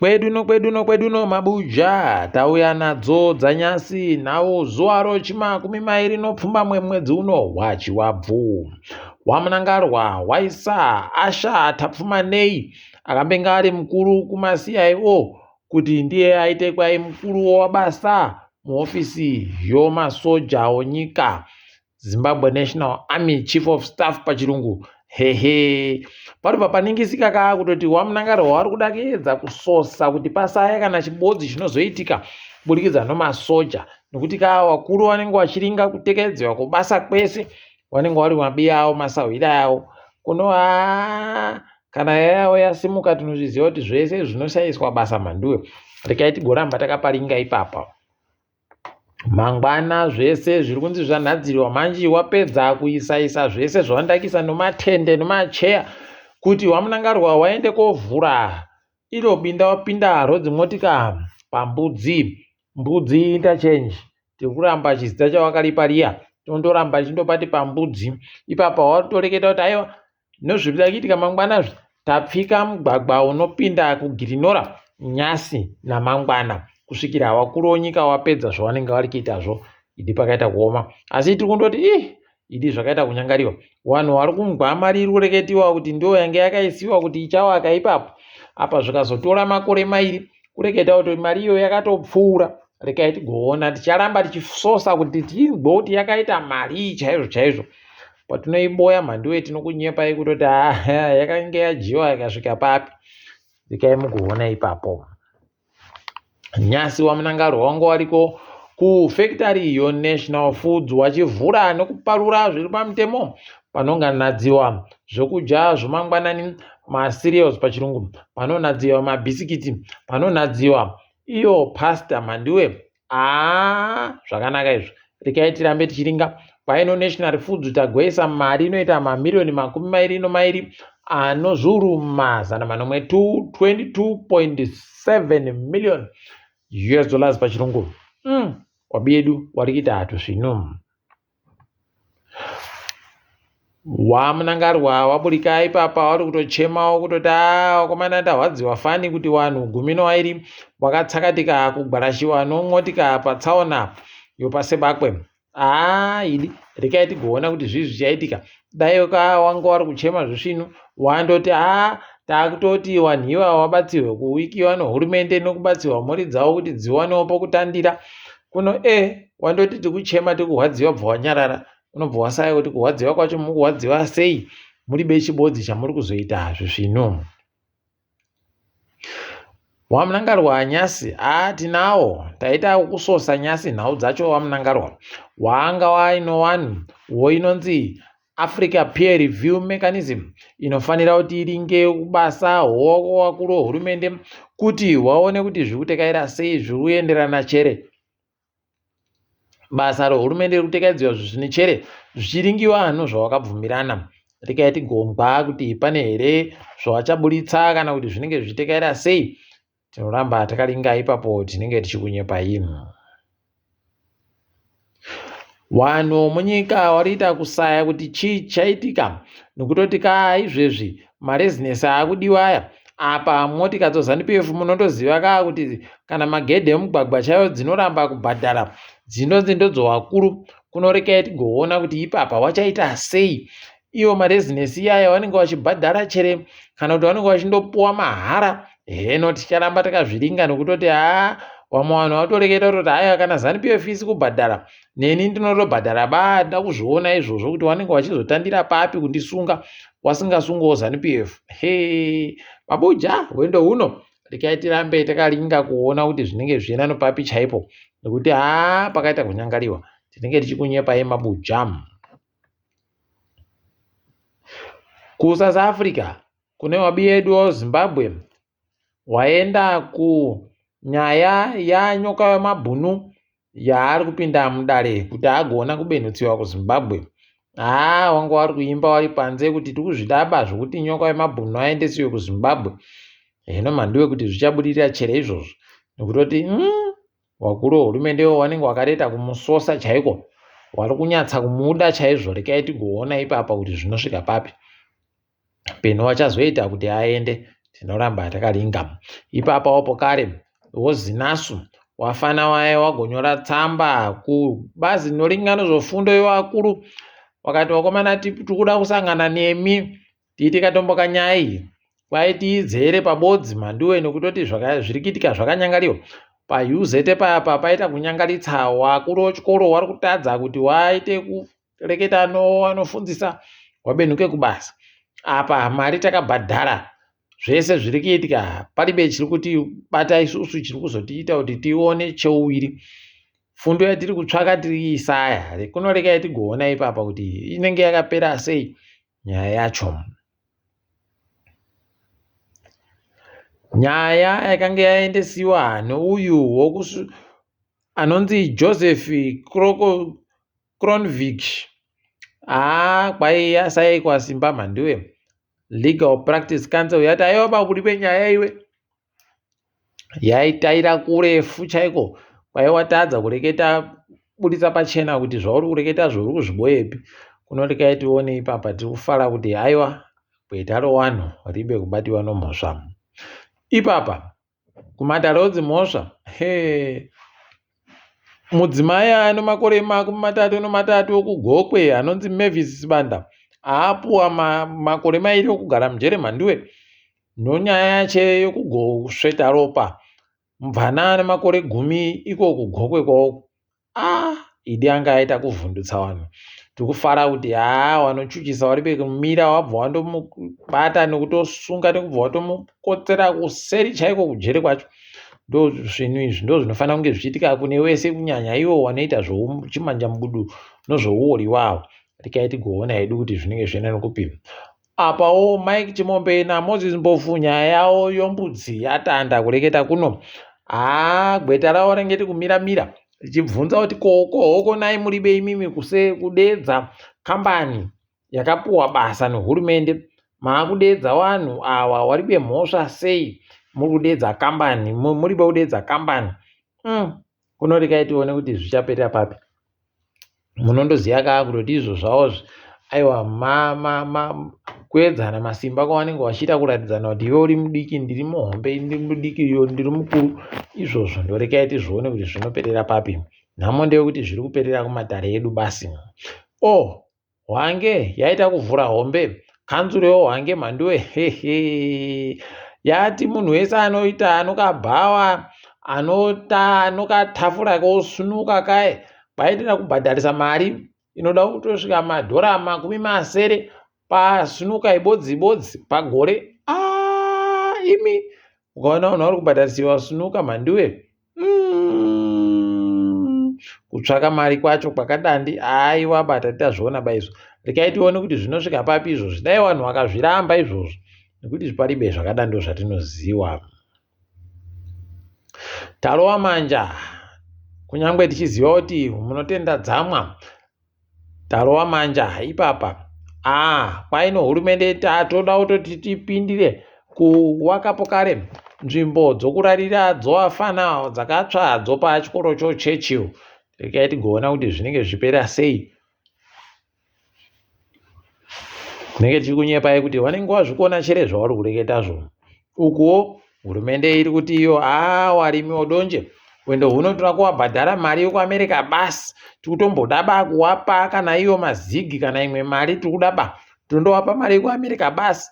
Kwedu no kwedu no kwedu no mabuja tauya nadzo dzanyasi nhau zuva rochimakumi mairi nopfumbamwe mwedzi uno wachiwabvu wamunangarwa waisa asha tapfumanei akambenge ari mukuru kumaCIO kuti ndiye aite kwai mukuru wabasa muhofisi yomasoja onyika Zimbabwe National Army Chief of Staff pachirungu hehe panobva paningisika kaa kutoti wamunangarwa wari kuda kuedza kusosa kuti pasaya kana chibodzi chinozoitika kuburikidza nomasoja nokuti kaa wakuru vanenge vachiringa kutekedzewa kubasa kwese vanenge vari mabiya avo masahwira avo kuno haa kana yayavo yasimuka tinozviziva kuti zvese zvinoshaiswa basa mhanduwe rekai tigoramba takaparinga ipapa Mangwana zvese zviri kunzi zvanhadzirwa manji wapedza kuisaisa zvese zvawandakisa nomatende nomacheya kuti wamunangarwa waende kovhura iro binda wapinda rodzimotika pambudzi mbudzi interchange tiri kuramba chizita chawakaripa riya tondoramba chindopati pambudzi ipapa watoreketa kuti aiwa Nozviri kuitika mangwana zvi tapfika mugwagwa unopinda kuGirinora nyasi namangwana kusvikira wakuru wonyika wapedza zvawanenge vari kuitazvo idi pakaita kuoma asi tiri kundoti ih idi zvakaita kunyangariwa wanhu wari kungwa mari iri kureketiwa kuti ndiyo yange yakaisiwa kuti ichawaka ipapo apa zvikazotora makore mairi kureketa kuti mari iyo yakatopfuura rekai tigoona ticharamba tichisosa kuti tinzwe kuti yakaita marii chaizvo chaizvo patinoiboya mhanduwe tinokunyepai kutoti haa yakange yadyiwa ikasvika papi rekai mugoona ipapo nyasi wamunangarwa wanga wariko kufekitari yonational foods wachivhura nekuparura zviri pamutemo panonganadziwa zvokudya zvomangwanani macereals pachirungu panonadziwa mabhisikiti panonadziwa iyo pasta mhanduwe Haa zvakanaka izvo rekai tirambe tichiringa kwaino national foods tagoisa mari inoita mamiriyoni 24 ano zviuru 700 222.7 million us dollars pachirungu mm, wabi yedu wari kuita hatu zvino WaMunangarwa waburika ipapa wari kutochemawo kutoti haa wakomana ndahwadziwa fani kuti wanhu gumi nowairi wakatsakatika kugwarashiwa nomwotika patsaona yopasebakwe haa idi rekai tigoona kuti zvii zvichaitika dai ka wanga wari kuchema zvisvinu wandoti haa takutoti wanhu iwawa wabatsirwe kuwikiwa nohurumende nokubatsirwa mhuri dzavo kuti dziwanewo pokutandira kuno e wandoti tikuchema tikuhwadziwa bva wanyarara unobva wasaya kuti kurwadziwa kwacho mukurwadziwa sei muri bechibodzi chamuri kuzoita zvisvinu wamunangarwa nyasi haa tinawo taita kusosa nyasi nhau dzacho wamunangarwa waanga waino wanhu wo inonzi africa peer review mechanism inofanira kuti iringe kubasa howako wakuru wehurumende kuti waone kuti zviri kutekaira sei zviri kuenderana chere Basa rehurumende rekutekaidzwa zvine chere zvichiringiwa nozvawakabvumirana. Rekai tigonzwa kuti pane here zvawachaburitsa kana kuti zvinenge zvichitekaira sei. Tinoramba takaringa ipapo tinenge tichikunyepai. Wanhu munyika wariita kusaya kuti chii chaitika nokutoti kaa izvezvi marezinesi akudiwa aya apa motika dzoZanu PF munondoziva kaa kuti kana magedhe emugwagwa chaiwo dzinoramba kubhadhara dzinonzi ndodzowakuru kunorekai tigoona kuti ipapa wachaita sei iwo marezinesi iyaya vanenge vachibhadhara chere kana kuti vanenge vachindopuwa mahara heno ticharamba takazviringa nokutoti haa vamwe vanhu vatoreketa kutoti haiwa kana zanu pf isi kubhadhara neni ndinotobhadhara ba ndida kuzviona izvozvo kuti vanenge vachizotandira papi kundisunga wasingasungawo zanu pf he mabuja hwendo huno rekai tirambe takaringa kuona kuti zvinenge zvichienda nopapi chaipo nekuti haa pakaita kunyangariwa tinenge tichikunyepai mabuja kusouth africa kune wabi yedu wazimbabwe waenda kunyaya yanyoka yemabhunu yaari kupinda mudare kuti agoona kubenhutsiwa kuZimbabwe. Haa wanga wari kuimba wari panze kuti tikuzvidaba zvokuti nyoka yemabhunu aendesiwe kuZimbabwe. Hino mhanduwe kuti zvichabudirira chere izvozvo nekutoti mm, wakuru wehurumende iwo wanenge wakareta kumusosa chaiko wari kunyatsa kumuda chaizvo rekai tigoona ipapa kuti zvinosvika papi. Peno wachazoita kuti aende. Tinoramba takaringa. Ipapawo pokare woZinasu wafana waya wagonyora tsamba kubazi rinoringa nezvefundo yevakuru wakati vakomana tiri kuda kusangana nemi tiite katombo kanyaya iyi kwai tiidzere pabodzi mhanduwe nekutoti zviri kuitika zvakanyangariwa paUZ papa paita kunyangaritsa wakuru wechikoro wari kutadza kuti waite kureketa nowanofundzisa wabenhuke kubasa apa mari takabhadhara zvese zviri kuitika paribe chiri kutibata isusu chiri kuzotiita kuti tione cheuviri fundo yatiri kutsvaka tiri kuisaya kunorekai tigoona ipapa kuti inenge yakapera sei nyaya yacho. Nyaya yakanga yaendesiwa neuyu anonzi Joseph Kronvich haa kwai yasaikwa simba mhanduwe. Legal Practice Council yati aiwa bakuri penyaya iwe. Yaitaira kurefu chaiko kwaiwatadza kureketa buditsa pachena kuti zvauri kureketa zvauri kuzviboyepi kunorekai tione ipapa tiri kufara kuti haiwa gweta rowanhu ribe kubatiwa nomhosva ipapa kumatare odzimhosva hee Mudzimai ane makore 33 wekuGokwe anonzi Mavis Sibanda apuwa makore mairi okugara mujere Mhanduwe nonyaya yache yokugosveta ropa mubvana ane makore gumi iko kuGokwe kwaoko. Ah, idi anga aita kuvhundutsa vanhu. Tiri kufara kuti haa wanochuchisa wari pekumira wabva wandomubata nekutosunga nekubva watomukotsera kuseri chaiko kujere kwacho. Ndozvinhu izvi ndozvinofanira kunge zvichiitika kune wese kunyanya ivo wanoita zveuchimanjamubudu nozveuori wavo. Rekai tigoona hedu kuti zvinenge zvichienda nekupi. Apawo Mike Chimombe naMoses Mpofu nyaya yavo yombudzi yatanda kureketa kuno. Haa gweta ravo ringe riri kumira mira richibvunza kuti ko ko hoko nai muribe imimi kuse kudeedza kambani yakapuwa basa nehurumende maakudeedza vanhu awa waribe mhosva sei muri kudeedza kambani muribe kudeedza kambani mm. Kunorekai tione kuti zvichaperera papi. Munondoziva kaa kutoti izvo zvavozvi aiwa ma, ma, ma, kuedzana masimba kwavanenge vachiita kuratidzana kuti iwe uri mudiki ndiri muhombe ndiri mudiki iyo ndiri mukuru izvozvo ndorekai tizvione kuti zvinoperera papi. Nhamo ndeyekuti zviri kuperera kumatare edu basi. Oh, Hwange yaita kuvhura hombe kanzuru yoHwange mhanduwe hehe yati munhu wese anoita anokabhawa anota anokatafura kosunuka kaye kwaitira kubhadharisa mari inoda kutosvika madhora 60 pasunuka ibodzi ibodzi pagore ah, imi ukaona vanhu vari kubhadharisiwa sunuka mhanduwe kutsvaka mari kwacho kwakadandi aiwa bata tazviona ba izvo rekai tione kuti zvinosvika papi izvozvi dai vanhu vakazviramba izvozvo nekuti zviparibe zvakadando zvatinoziwa tarova manja kunyange tichiziva kuti munotenda dzamwa Tarova manja ipapa aah kwai nohurumende tatoda kutoti tipindire kuwakapo kare nzvimbo dzokurarira dzovafana dzakatsva dzopachikoro choChurchill. Regai tigoona kuti zvinenge zvichipera sei. Tinenge tiri kunyepai kuti vanenge vazvikona chere zvavari kureketazvo. Ukuwo hurumende iri kuti iyo haa warimi odonje hwendo huno toda kuwabhadhara mari yekuAmerica basi tikutomboda ba kuwapa kana iyo mazigi kana imwe mari tiri kuda ba tondowapa mari yekuAmerica basi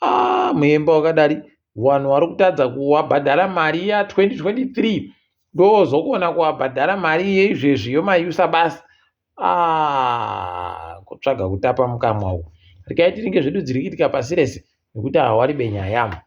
ah muyemba wakadari vanhu vari kutadza kuwabhadhara mari ya 2023 ndozokona kuwabhadhara mari yeizvezvi yomayusa basi Ah, kutsvaga kutapa mukamwa uku. Regai tiringe zvedu dziri kuitika pasi rese nekuti hawaribe nyaya.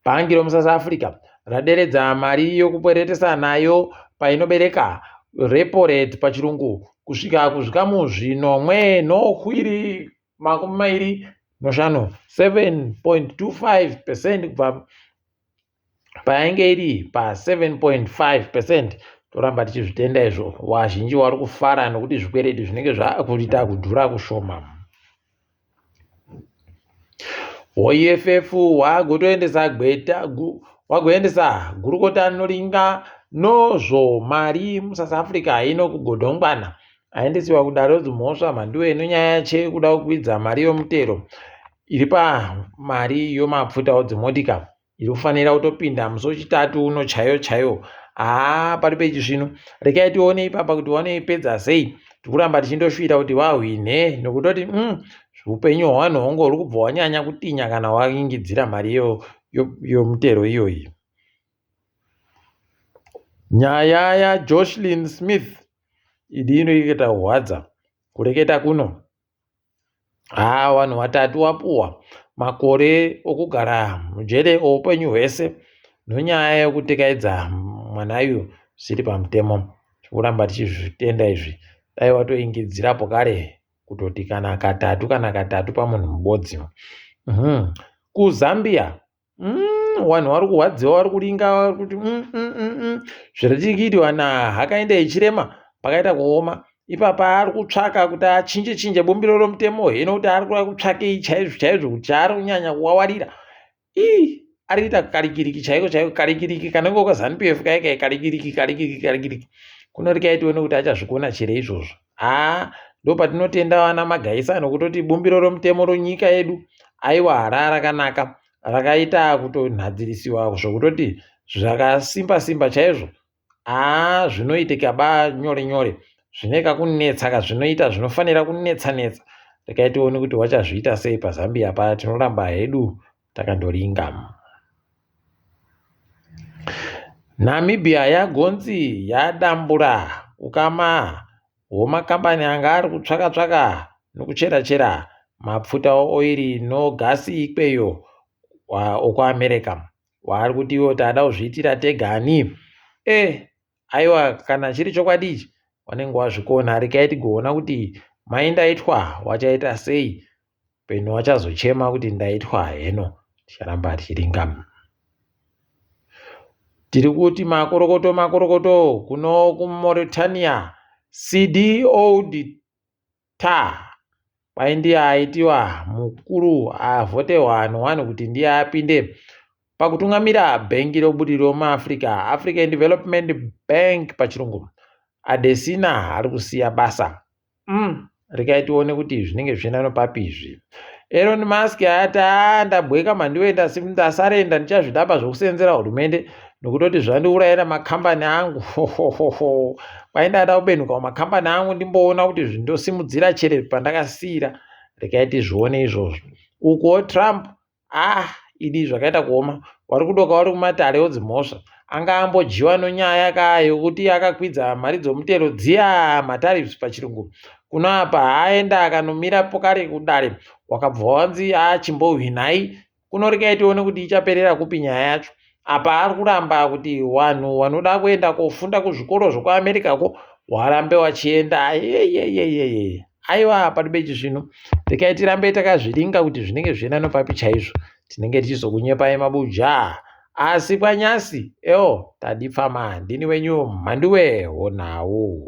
Bhangi romuSouth Africa raderedza mari yokukweretesa nayo painobereka repo rate pachirungu kusvika kuzvikamu zvinomwe nohwiri 25, 7.25 percent kubva payainge iri pa 7.5 percent. Toramba tichizvitenda izvo, vazhinji vari kufara nekuti zvikwereti zvinenge zvakuita kudhura kushoma. OEFF wagotoendesa gweta wagoendesa gurukota rinoringa nozvo mari muSouth Africa ino kuGodongwana aendesiwa kudare redzimhosva mhanduwe nenyaya chekuda kukwidza mari yomutero. iri pamari yomapfuta odzimotika iri kufanira kutopinda musi wechitatu uno chaiyo chaiyo. Haa pari pechisvinu, rekai tione ipapa kuti vanoipedza sei. Tikuramba tichindoshuwira kuti vahwinhe nokutoti upenyu hwavanhu hongu huri kubva hwanyanya kutinya kana waingidzira mari yomutero iyoyi. Nyaya yaJoshlin Smith idi inoita kuhwadza kureketa kuno. Haa vanhu vatatu wapuhwa makore okugara mujere oupenyu hwese nonyaya yokutekaidza mwana uyu zviri pamutemo. Tikuramba tichizvitenda izvi. Dai watoingidzirapo kare kutoti kana katatu kana katatu pamunhu mubodzi. KuZambia vanhu vari kurwadziwa, vari kuringa, vari kuti zviri kuitwa naHakainde Hichilema pakaita kuoma. Ipapa ari kutsvaka kuti achinje chinje bumbiro romutemo hino kuti ari kuda kutsvakei chaizvo chaizvo kuti chaari kunyanya kuwawarira. Ii ari kuita karikiriki chaiko chaiko, karikiriki kanenge kaZanu PF kai kai, karikiriki karikiriki karikiriki. Kuno rekai tione kuti achazvikona chere izvozvo. Haa ndopatinotenda vana Magaisa nokutoti bumbiro romutemo ronyika yedu aiwa raa rakanaka, rakaita kutonhadzirisiwa zvokutoti zvakasimba simba chaizvo. Haa zvinoitika ba nyore nyore, zvine kakunetsa kazvinoita, zvinofanira kunetsa netsa. Rekai tione kuti wachazviita sei paZambia paya, tinoramba hedu takandoringa. Namibia yagonzi yadambura ukama hwomakambani anga ari kutsvaka tsvaka nokuchera chera mapfuta oiri nogasi ikweyo okuAmerica. Waari kuti iwo tada kuzviitira tegani. Aiwa kana chiri chokwadi ichi wanenge wazvikona. Rekai tigoona kuti mai ndaitwa wachaita sei. Peno wachazochema kuti ndaitwa heno. Ticharamba tichiringa. Tiri kuti makorokoto makorokoto kuno kuMauritania. Sidi Ould Tah kwai ndiye aitiwa mukuru avhotehwa nevanhu kuti ndiye apinde pakutungamira bhengi robudiriro muAfrica, African Development Bank pachirungu. Adesina ari kusiya basa. Rekai tione kuti zvinenge zvichienda nopapi izvi. Elon Musk ati ndabweka mhandiwe, ndasarenda, ndichazvidaba zvokusenzera hurumende nokutoti zvandiurayira makambani angu. Kwai ndada kubenuka mumakambani angu ndimboona kuti zvindosimudzira chere pandakasiyira. Rekai tizvione izvozvo. Ukuwo Trump idi zvakaita kuoma, wari kudoka wari kumatare odzimhosva. Anga ambodyiwa nonyaya ka yokuti akakwidza mari dzomutero dziya, matariffs pachirungu. Kuno apa aenda akanomira pokare kudare, wakabva wanzi achimbohwinai. Kuno rekai tione kuti ichaperera kupi nyaya yacho. Apa ari kuramba kuti vanhu vanoda kuenda kofunda kuzvikoro zvekuAmerica ko warambe wachienda. Yeyeyeye, aiwa pari pechisvinu. Rekai tirambe takazviringa kuti zvinenge zvichienda nopapi chaizvo. Tinenge tichizokunyepai mabuja. Asi kwanyasi eo tadipfama, ndini wenyu Mhanduwe honhau.